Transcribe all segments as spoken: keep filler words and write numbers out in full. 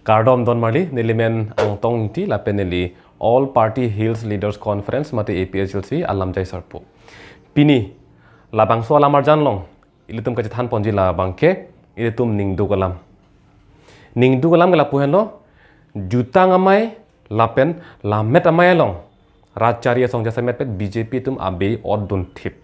Kardom don marli, neli men Angtong Ingti lapen neli All Party Hills Leaders Conference mate A P H L C alamjai sarpo. Pini labangso alam arjan along ilitum kachethan ponji labangke ilitum ningduk alam. Ningduk alam ke lapu henlo, jutang amei lapen lammet amei along rat chari asong jasemet pet B J P atum abe otdun thip.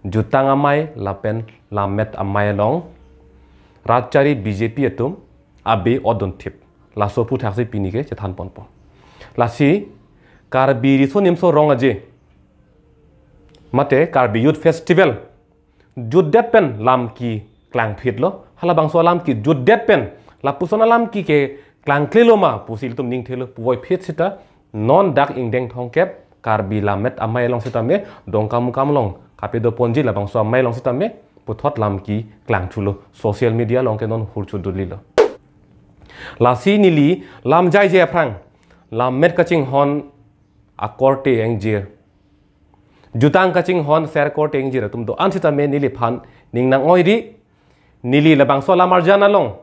Jutang amei lapen lammet amei along rat chari B J P atum abe otdun thip. Laso aphuthaksi pini kachethan ponpo. Lasi Karbi Riso Nimso Rong Aje mate Karbi Youth Festival jutdet pen lam keklangphitlo. Halabangso alam ke jutdet pen lapuson alam ke keklangklelo ma pusi ilitum ningthelo, puvoiphit sita non dak ingdeng thomkep Karbi lammet amei along sitame, Dongkamukam along kapedo ponji labangso amei along sitame puthot lam keklangthulo. Social media along ke non hurchu dulilo. Lasi neli lamjaije aphrang lammet kachinghon akorte ingjir, jutang kachinghon ser korte ingjir atum do-an sitame neliphan ning nang-oiri. Neli labangso alam arjan along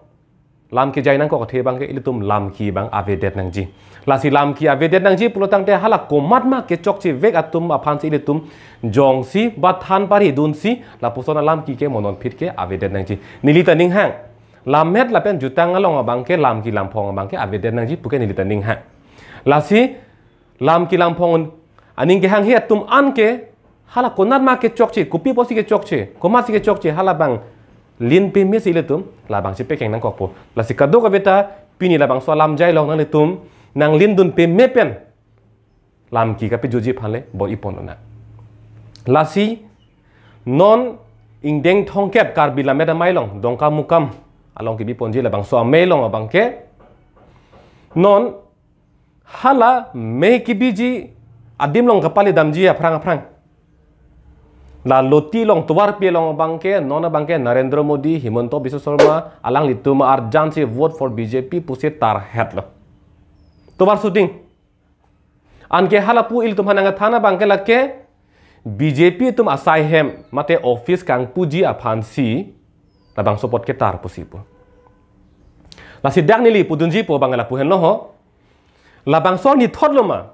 lam kejai nangkok athe abangke ilitum lam ke abang avedet nangji. Lasi lam ke avedet nangji pulotangte hala komat ma kechokchevek atum aphansi ilitum jongsi ba than pari dunsi lapuson alam ke ke mo non phit ke avedet nangji. Neli ta ning hang, lammet lapen jutang along abangke, lam ke lamphong abangke avedet nangji puke neli ta ning hang. Lasi lam ke lamphong aning kehanghe atum an ke hala konat ma kechokche, kopi pusi kechokche, komatsi kechokche, halabang lin pemesi ilitum labang chepekeng nangkokpo. Lasi kadokave ta pini labangso alamjai along nanglitum nanglindun peme pen lam ke kapejuji aphan le bor-i pon nang. Lasi non ingdeng thomkep Karbi lammet amei along, Dongkamukam along kebi ponji labangso amei along abangke non hala mei kebiji adim along kapale damji aphrang aphrang, la Loti along tovarpi along abangke, non abangke Narendra Modi, Himanta Biswa Sarma alanglitum arjansi vote for B J P pusi tarhetlo. Tovar shooting. Anke halapu ilitum aphan nangkethan abangke lake B J P atum asai hem mate office kangpuji aphansi labangso apot ketar pusi pu. Lasi dak neli pudunjipo abang lapu henlo ho. Labangso nithotlo ma?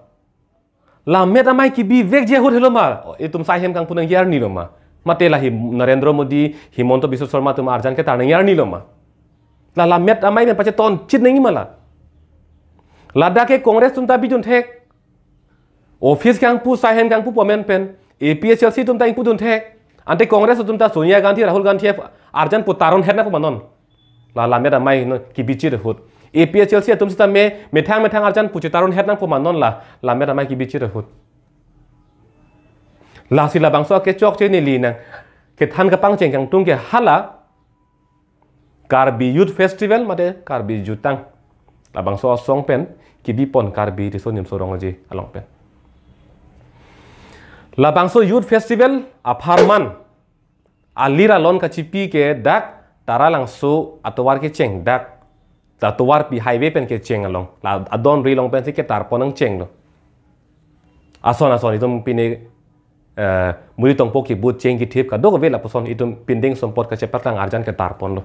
Lammet amei kebivekji ahut helo ma itum sai hem kangpu nangji arnilo ma? Mate la Him-, Narendra Modi, Himanta Biswa Sarma atum arjan ketar nangji arnilo ma? La lammet amei pen pachetonchit nangji ma la? Ladak ke Congress atum ta bidun thek. Office kangpu, sai hem kangpu pu amen pen A P H L C atum ta ingpudun thek. Ante Congress atum ta Sonia Gandhi, Rahul Gandhi arjan pu taronhet nangpo ma non? La lammet amei no kebichit ahut. A P H L C atum sitame methang methang arjan pu chetaronhet nangpo ma non la lammet amei kebichit ahut? Lasi labangso akechokche neli nangkethan kapangcheng kangtung ke hala Karbi Youth Festival mate Karbi Jutang labangso asong pen kebi pon Karbi Riso Nimso Rong Aje along pen. Labangso Youth Festival apharman alir alon kachipi ke dak Taralangso atovar kecheng, dak atovarpi highway pen kecheng along, la adonri along pensi ketar pon nangchenglo. Ason ason itum pine, eh, Muri Tongpo kebut cheng kethip kadokave lapuson itum pindeng sumpot kachepaklang arjan ketar ponlo.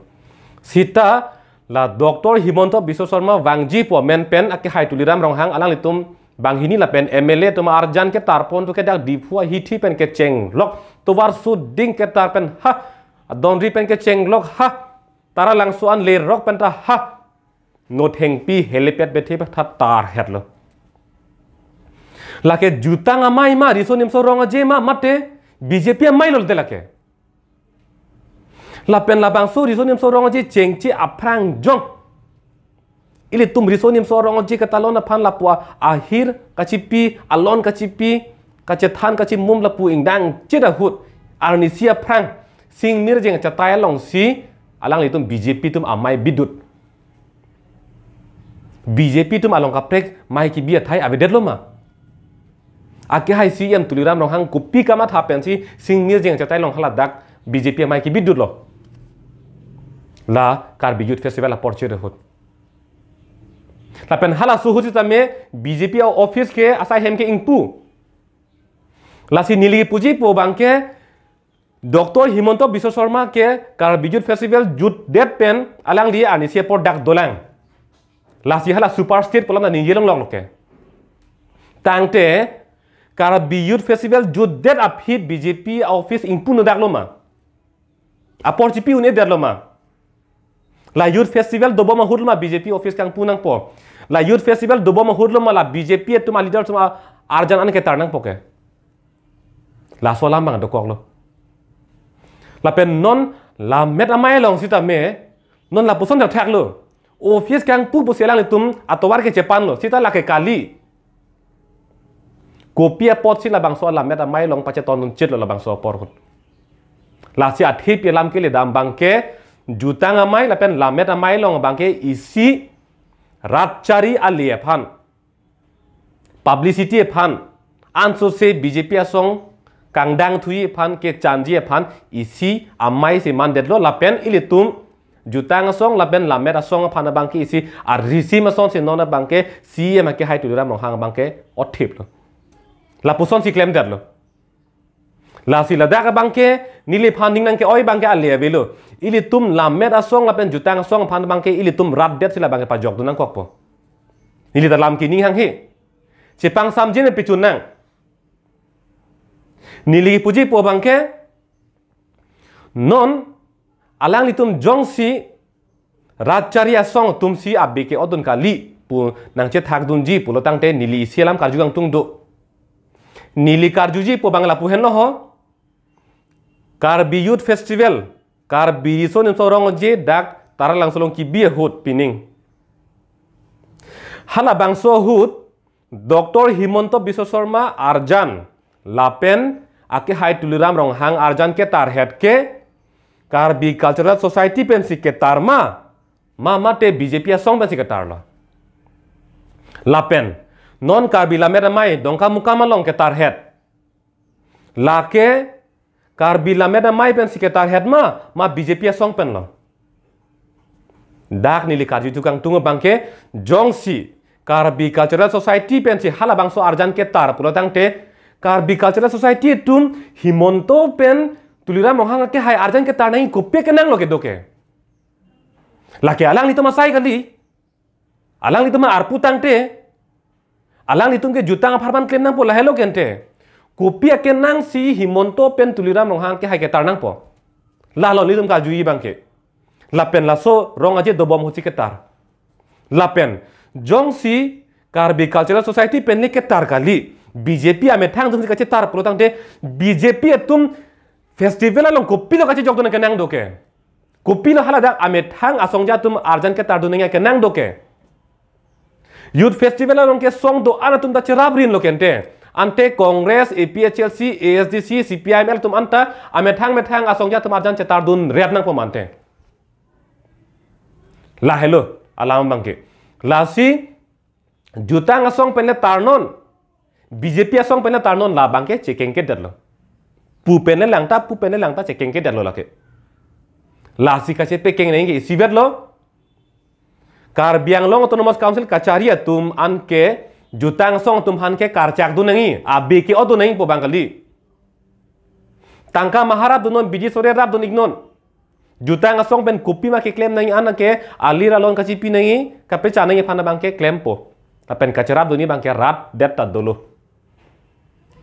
Sita la Doctor Himanta Biswa Sarma vangji pu amen pen akehai Tuliram Ronghang alanglitum banghini lapen M L A atum arjan ketar pon tu ke dak Diphu ahithi pen kechenglok, tovar shooting ketar pen ha, adonri pen kechenglok ha, Taralangso an lerok pen ta ha, Nothengpi helipad bethe ta tarhetlo. Lake jutang amei ma, Riso Nimso Rong Aje ma, mate B J P amei lo te lake. Lapen labangso Riso Nimso Rong Aje chengche aphrang jong ilitum Riso Nimso Rong Aje katalon aphan lapu ahir kachipi, alon kachipi, kachethan kachimum lapu ingdangchit ahut, arnisi aphrang Sing Mirjeng achatai alongsi alanglitum B J P atum amei bidut. B J P atum along kaprek mei kebi athai avedetlo ma? Akehai C E M Tuliram Ronghang kopi kamatha pensi Sing Mirjeng achatai along haladak B J P amei kebidutlo? La Karbi Youth Festival apor chirehut. Lapen halaso ahut sitame B J P a-office ke, asai hem ke ingpu. Lasi neli puji pu abangke Doctor Himanta Biswa Sarma ke Karbi Youth Festival jutdet pen alangli arnisi apor dak dolang. Lasi hala super state pu alam ta ningje longlok lo ke. Tangte Karbi Youth Festival jutdet aphi B J P office ingpu-un-e dak lo ma? Apor chipi-un-edet lo ma? La Youth Festival dobom ahut lo ma B J P office kangpu nangpo? La Youth Festival dobom ahut lo ma la B J P atum a-leader atum a-arjan an ketar nangpo ke? Laso alam abang dokok lo. Lapen non Lammet Amei along sitame non lapuson thakthak lo. Office kangpu pusi alanglitum atovar ke chepanlo, sita lake kali. Kopi apotsi labangso Lammet Amei along pachetondun chit lo labangso apor ahut? Lasi athe pi alam keledam abangke Jutang Amei lapen Lammet Amei along abangke isi rat chari ale aphan, publicity aphan, ansose B J P asong kangdang thuji aphan, kechanji aphan isi amei si mandetlo. Lapen ilitum Jutang asong lapen Lammet asong aphan abangke isi arisim asonsi non abangke C E M akehai Tuliram Ronghang abangke othip lo. Lapuson si klemdetlo. Lasi ladak abangke neliphan ning nangke-oi abangke ale avelo. Ilitum Lammet asong lapen Jutang asong aphan abangke ilitum rat det si labangke pajokdun nangkokpo. Neli ta lam kining hanghe. Chepangsamjin pichun nang. Neli puji po abangke, non alanglitum jongsi rat chari asong atumsi abe ke-otdun kali pu nangchethakdunji pulo tangte neli isi alam karju kangtung do. Neli karjuji po abang lapu henlo ho. Karbi Youth Festival, Karbi Riso Nimso Rong Aje dak Taralangso along kebi ahut pining. Halabangso ahut Doctor Himanta Biswa Sarma arjan lapen akehai Tuliram Ronghang arjan ketarhet ke Karbi Cultural Society pensi ketar ma, ma mate B J P asong pensi ketarlo? Lapen non Karbi Lammet Amei Dongkamukam along ketarhet, lake Karbi Lammet Amei pensi ketarhet ma, ma B J P asong penlo? Dak neli karju kangtung abangke, jongsi Karbi Cultural Society pensi halabangso arjan ketar pulo tangte, Karbi Cultural Society atum Himanta pen Tuliram Ronghang akehai arjan ketar nangji kopi akenang lo kedo ke? Lake alanglitum asai kali. Alanglitum arpu tangte, alanglitum ke Jutang apharman klem nangpo, lahelo ke ante. Kopi akenangsi Himanta pen Tuliram Ronghang akehai ketar nangpo? Lahelo nelitum karjuji abangke. Lapen laso Rong Aje dobom ahutsi ketar. Lapen jongsi Karbi Cultural Society pen le ketar kali, B J P amethang atumsi kachetar pulo tangte, B J P atum festival along kopilo kachejokdun akenang do ke? Kopilo haladak amethang asongja atum arjan ketardun nangji akenang do ke? Youth Festival along ke song do-an atum ta cheraprinlo ke ante. Ante Congress, A P H L C, A S D C, C P I M L atum anta amethang methang asongja atum arjan chetardun rep nangpo ma ante. Lahelo alam abangke. Lasi Jutang asong pen le tarnon, B J P asong pen le tarnon, labangke chekengkedetlo. Pu pen le langta, pu pen le langta chekengkedetlo lake. Lasi kachepekeng nangji ke isivetlo. Karbi Anglong Autonomous Council kachari atum anke Jutang asong atum aphan ke karchakdun nangji, abe ke-otdun nangji pu abang kali. Tangka maha rapdunnon, bidi sore rapdun-iknon. Jutang asong pen kopi ma keklem nangji an ke, alir alon kachipi nangji, kapecha nangji aphan abangke klempo. Lapen kacherapdunji abangke rat det ta dolo.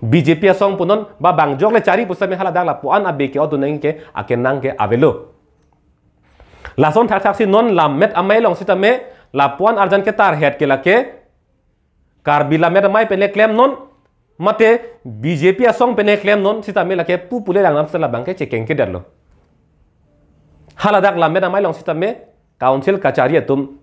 B J P asong punon, ba bangjok le chari pusitame haladak lapu-an abe ke-otdun nangji ke akenang ke avelo. Lason thakthaksi non Lammet Amei along sitame lapu-an arjan ketarhet ke lake Karbi Lammet Amei pen le klemnon, mate B J P asong pen le klemnon sitame lake pu pule langdam sita labangke chekengkedetlo. Haladak Lammet Amei along sitame council kachari atum,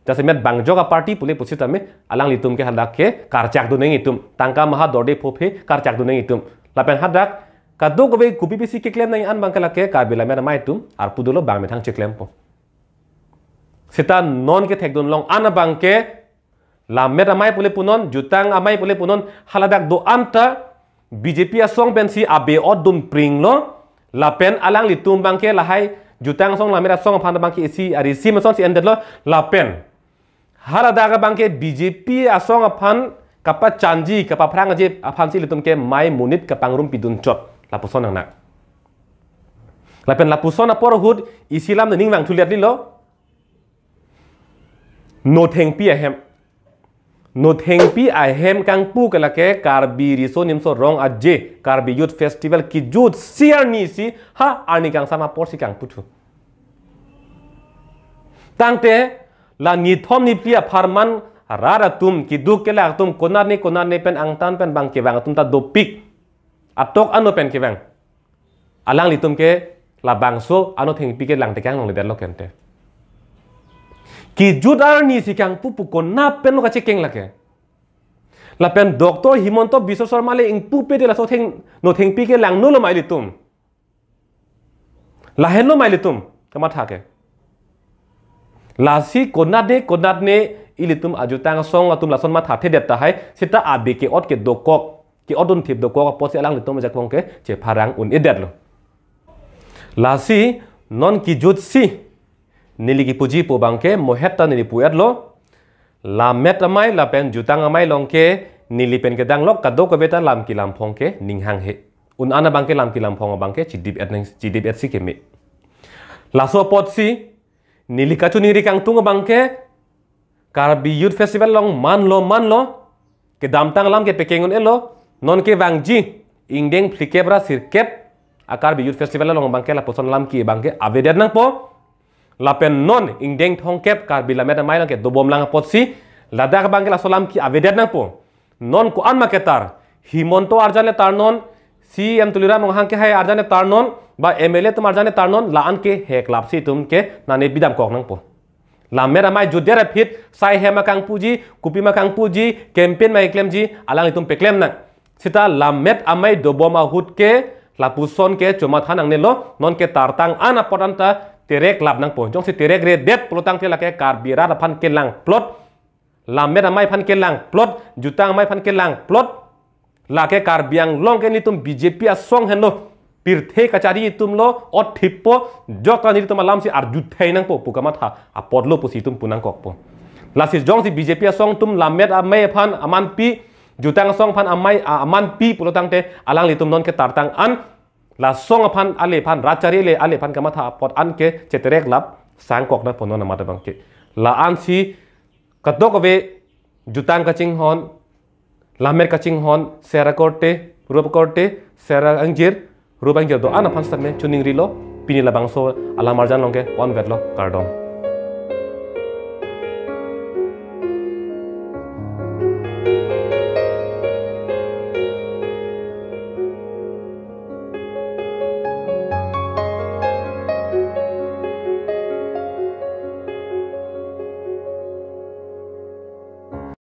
jasemet bangjok aparty pule pusitame alanglitum ke haladak ke karchakdun nangji atum, tangka maha dorde phophe karchakdun nangji atum. Lapen hadak kadokave kopi pisi keklem nangji an abangke lake Karbi Lammet Amei atum arpu dolo, bang methang cheklempo. Sita non kethekdun long an abangke Lammet Amei pule punon, Jutang Amei pule punon, haladak do-an ta B J P asong pensi abe otdunpringlo, lapen alanglitum abangke lahai Jutang asong Lammet asong aphan abangke isi arisim asonsi endetlo, lapen haladak abangke B J P asong aphan kapachanji, kapaphrangji aphansi ilitum ke mei monit kapangrumpidun chot, lapuson nang. Lapen lapuson apor ahut isi alam ning vangthuliat lilo. Nothengpi ahem. Nothengpi ahem kangpu ke lake Karbi Riso Nimso Rong Aje, Karbi Youth Festival kijutsi arnisi, ha arni kangsam apotsi kangputhu. Tangte, la nithom niphli apharman rat atum, kiduk kelak atum, konatne konatne pen angtan pen bang kevang atum ta dopik. Atok ano pen kevang. Alanglitum ke labangso anothengpi ke langtekang longledetlo kente. Kijut arnisi kangpu pu konat penlo kachekeng lake. Lapen Doctor Himanta Biswa Sarma le ingpupe de laso theng, nothengpi ke langnolo ma ilitum. Lahenlo ma ilitum kamatha ke. Lasi konatne konatne ilitum ajutang asong atum lason mathathedet tahai, seta abi ke-ot kedokok, ke-otdunthip dokok apotsi alanglitum ajakong ke chepharang un-edetlo. Lasi non kijutsi neli kipuji pu abangke mohet ta neli pu-etlo. Lammet amei lapen jutang amei along ke neli pen kedanglok kadokave ta lam kelam phong ke ning hanghe. Un-an abangke lam kelam phong abangke chidip-et nang, chidip-etsi keme. Laso apotsi neli kachiningri kangtung abangke Karbi Youth Festival along manlo manlo kedamtang alam kepekeng un-elo, non kevangji ingdeng phlikep ra sirkep a Karbi Youth Festival along abangke lapuson alam ke abangke avedet nangpo. Lapen non ingdeng thomkep Karbi Lammet Amei along ke dobomlang apotsi ladak abangke laso alam ke avedet nangpo. Non ko-an ma ketar, Himanta arjan le tarnon, C E M Tuliram Ronghang ke hai arjan le tarnon, ba M L A atum arjan le tarnon, la-an ke heklapsi itum ke nane bidamkok nangpo. Lammet amei jutdet aphi, sai hem akangpuji, kopi ma kangpuji, campaign ma keklemji, alanglitum peklem nang. Seta lammet amei dobom ahut ke, lapuson ke chomatha nangnelo, non ke tartang an apot anta tereklap nangpo. Jongsi terekredet pulotangte lake Karbi rat aphan kelangplot, lammet amei aphan kelangplot, jutang amei aphan kelangplot. Lake Karbi Anglong ke nelitum B J P asong henlo, pirthe kachari atumlo, othippo, jokta nelitum alamsi arjuthei nangpo pu kamatha apotlo pusi itum pu nangkokpo. Lasi jongsi B J P asong atum lammet amei aphan amanpi, jutang asong aphan amei, a-, amanpi pulotangte alanglitum non ke tartang an, la asong aphan ale aphan, rat chari ale ale aphan kamatha apot an ke chetereklap sangkok nangpo non amat abangke. La-ansi kadokave jutang kachinghon, lammet kachinghon, sera korte, rup korte, sera angjir, rup angjir do-an aphan setame chiningrilo, pini labangso alam arjan along ke ponvetlo, kardom.